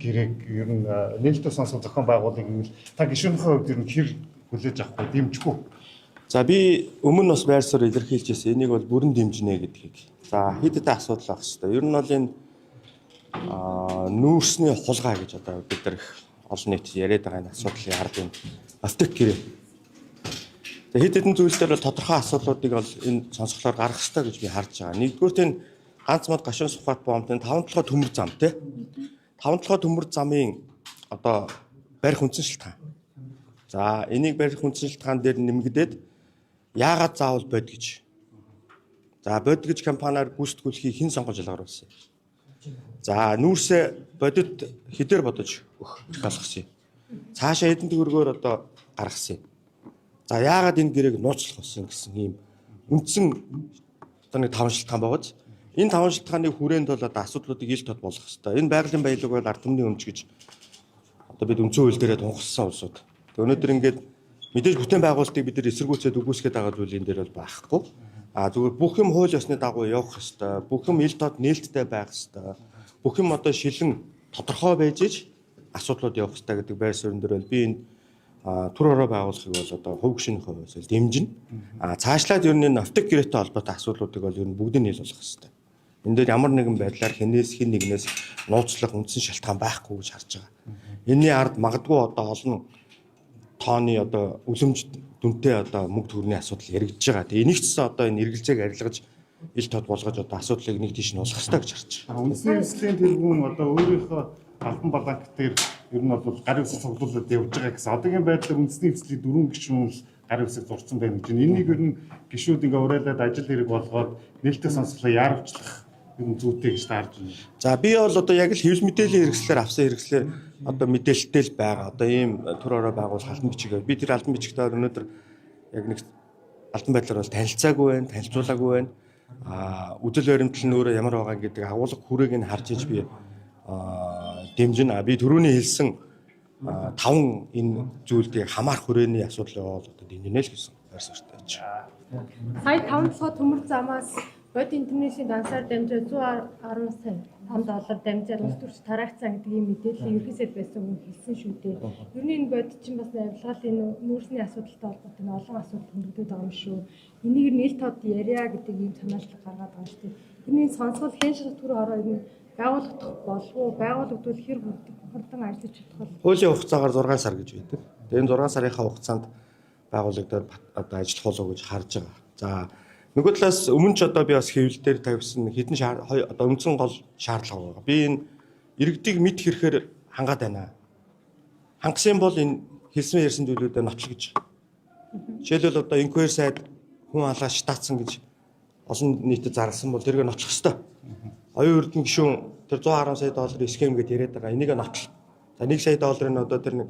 Гэрээг ер нь нээлттэй сонсгол зохион байгуулалтыг гэвэл та гишүүнийхээ хувьд ер нь хэр хүлээж авах вэ? Дэмжих үү? За, би өмнө нь бас байр суурь илэрхийлж байсан. Энийг бол бүрэн дэмжинэ гэдгийг. За, хэд хэдэн асуудал байх хэвээр. Ер нь бол энэ нүүрсний хулгай гэж одоо бид нар их олон нийт яриад байгаа энэ асуудлын ард энэ Автек гэрээ. За, хэд хэдэн зүйл дээр бол тодорхой асуудлуудыг бол энэ сонсголоор гаргах ёстой гэж би харж байгаа. Нэгдүгээр нь ганц мод гашуун сухат бомб, энэ таван толгой төмөр зам, тий. Таван толгой төмөр замын одоо барих үндсэн шалтгаан. За, энийг барих үндсэн шалтгаан дээр нэмэгдээд яагаад заавал бод гэж. За, бод гэж компаниар гүйцэтгүүлэхийг хэн сонгож ялгаруулсан юм? За, нүүрсээ бодит хэдээр бодож өгөх эрх олгосон юм? Цаашаа хэдэн төгрөгөөр одоо гаргасан юм? За, яагаад энэ гэрээг нууцлах болсон гэсэн ийм үндсэн одоо нэг таван шалтгаан байгааз энэ таван шалтгааны хүрээнд бол одоо асуудлуудыг ил тод болгох хэрэгтэй. Энэ байгалийн баялаг бол ард түмний өмч гэж одоо бид үндсэн хууль дээрээ тунхагласан улсууд. Тэг өнөөдөр ингээд мэдээж бүтээн байгуулалтыг бид нар эсэргүүцээд үгүйсгээд байгаа зүйл энэ дээр бол байхгүй. А зүгээр бүх юм хууль ёсны дагуу явах хэрэгтэй. Бүх юм ил тод нээлттэй байх хэрэгтэй. Бүх юм одоо шилэн тодорхой байж ич асуудлууд явах хэрэгтэй гэдэг байр суурин дээр бол би энэ төр ороо байгуулахыг бол одоо хувь гишүүний хувьас л дэмжинэ. А цаашлаад ер нь энэ оптик гэрээтэй холбоотой асуудлуудыг бол ер нь бүгдийг нийл болгох хэрэгтэй. Энэ дээр ямар нэгэн байдлаар хинээс хэн нэгнээс нууцлах үндсэн шалтгаан байхгүй гэж харж байгаа. Энийний ард магадгүй одоо олон тооны одоо үлэмж дүнтэй одоо мөнгө төгрөний асуудал яригдж байгаа. Тэгээ энийг ч гэсэн одоо энэ эргэлзээг арилгаж, ил тод болгож, одоо асуудлыг нэг тийш нь уулгах хэрэгтэй гэж харж байгаа. Үндэсний хэвслийн тэргүүн одоо өөрийнхөө албан бланк дээр ер нь бол гарын үсэг цуглуулад явж байгаа гэсэн. Одоогийн байдлаар үндэсний хэвслийн дөрвөн гишүүн л гарын үсэг зурцсан байна гэж. Энийг ер нь гишүүд ингээ уриалаад ажил хэрэг болгоод нээлттэй сонсголоо яарвчлах ер нь зүйтэй гэж таарж байна. За, би бол одоо яг л хэвлэл мэдээллийн хэрэгслээр авсан хэрэгслээр одоо мэдээлэлтэй л байгаа. Одоо ийм төр ороо байгуулах албан бичиг. Би тэр албан бичигтээ өнөөдөр яг нэг албан байдлаар бол танилцаагүй байна, танилцуулаагүй байна. А үдэл баримтлал нь өөрөө ямар байгаа гэдэг агуулга хүрээг нь харж иж би дэмжинэ. Би түрүүний хэлсэн таван энэ зүйлдийг хамаарх хүрээний асуудал бол одоо дэмжинэ л гэсэн байр суурьтай байж байгаа. Сая таван толгой төмөр замаас бод интернэшнл дансаар дамжаад 110 сая ам доллар дамжаад улс төрч тараагдсан гэдэг ийм мэдээлэл ерхий сайд байсан хүн хэлсэн шүү дээ. Ер нь энэ бод чинь бас авилгал, энэ нүүрсний асуудалтай холбоотой энэ олон асуудал хөндөгдөд байгаа юм шүү. Энийг нь ил тод ярья гэдэг ийм санаачлал гаргаад байгаа шүү дээ. Ер нь энэ сонсгол хэн шат төр ороо ер нь байгуулагдах болов уу? Байгуулагдвал хэр хурдан ажиллаж чадах вэ? Хуулийн хугацаагаар 6 сар гэж байдаг. Тэгээ энэ 6 сарынхаа хугацаанд байгуулагдаад одоо ажиллах болов уу гэж харж байгаа. За, нөгөө талаас өмнө ч одоо би бас хэвлэл дээр тавьсан хэдэн одоо үндсэн гол шаардлага байгаа. Би энэ иргэдийг мэд хэрэгээр хангаад байна. Хангасан бол энэ хэлсэн ярьсан зүйлүүдэд нотлох гэж. Жишээлбэл, одоо inquiry сайд хүн алаа штаатсан гэж олон нийтэд зарласан бол тэрийг нотлох ёстой. Оюун эрдэнэ гишүүн тэр 110 сая долларын схем гэдээ яриад байгаа. Энийг нотлол. За, 1 сая долларын одоо тэр нэг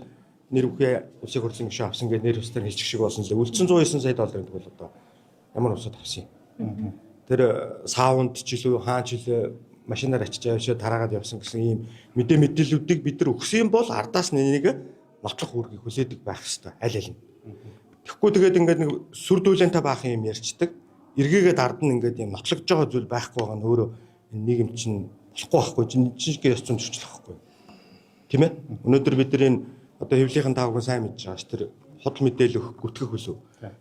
нэр бүхий улсын хурлын гишүүн авсан гэдэг нэр устаар хэлчих шиг болсон л дээ. Үлдсэн 109 сая долларын тэгвэл одоо ямар улсад авсан юм? Тэр саунд ч илүү хаан ч илүү машинаар ачиж авшаа тараагаад явсан гэсэн ийм мэдээллүүдийг бид нар өгсөн юм бол ардаас нь энийг нотлох үүргийг хүлээдэг байх хэрэгтэй. Аль аль нь. Тэгэхгүй тэгээд ингээд нэг сүр дүүлэнтэй баахан юм ярьцдаг. Эргээгээд ард нь ингээд юм нотлогдож байгаа зүйл байхгүй байгаа нь өөрөө энэ нийгэм чинь болохгүй байхгүй чинь жинхэнэ ёс зүйн зөрчил байхгүй. Тийм ээ? Өнөөдөр бид нар энэ одоо хэвлэлийнхэн та бүхэн сайн мэдж байгаа ш. Тэр худал мэдээлэл өгөх гүтгэх хөлөө.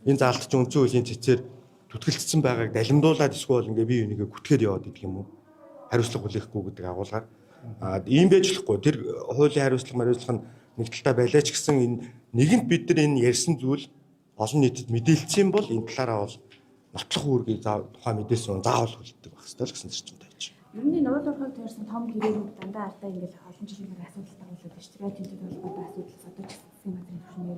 Энэ заалт чинь үндсэн хуулийн цэцээр түтгэлцсэн байгааг далимдуулаад эсвэл ингээ бие бинийгээ гүтгээд яваад идэх юм уу? Хариуцлага хүлээхгүй гэдэг агуулгаар. Аа, ийм байж болохгүй. Тэр хуулийн хариуцлага мариуцлага нь нэг талдаа байлаа ч гэсэн энэ нэгэнт бид нар энэ ярьсан зүйл олон нийтэд мэдээлсэн бол энэ талаараа бол нотлох үүргийг тухайн мэдээлсэн заавал хүлээдэг байх ёстой л гэсэн зарчимтай байж. Ер нь энэ уул уурхайг тойрсон том гэрээнүүд дандаа ардаа ингээл олон жилийн дараа асуудал дагуулдаг шүү дээ. Тэнцвэр холбоотой асуудал одоо ч гэсэн засгийн газрын түвшнээр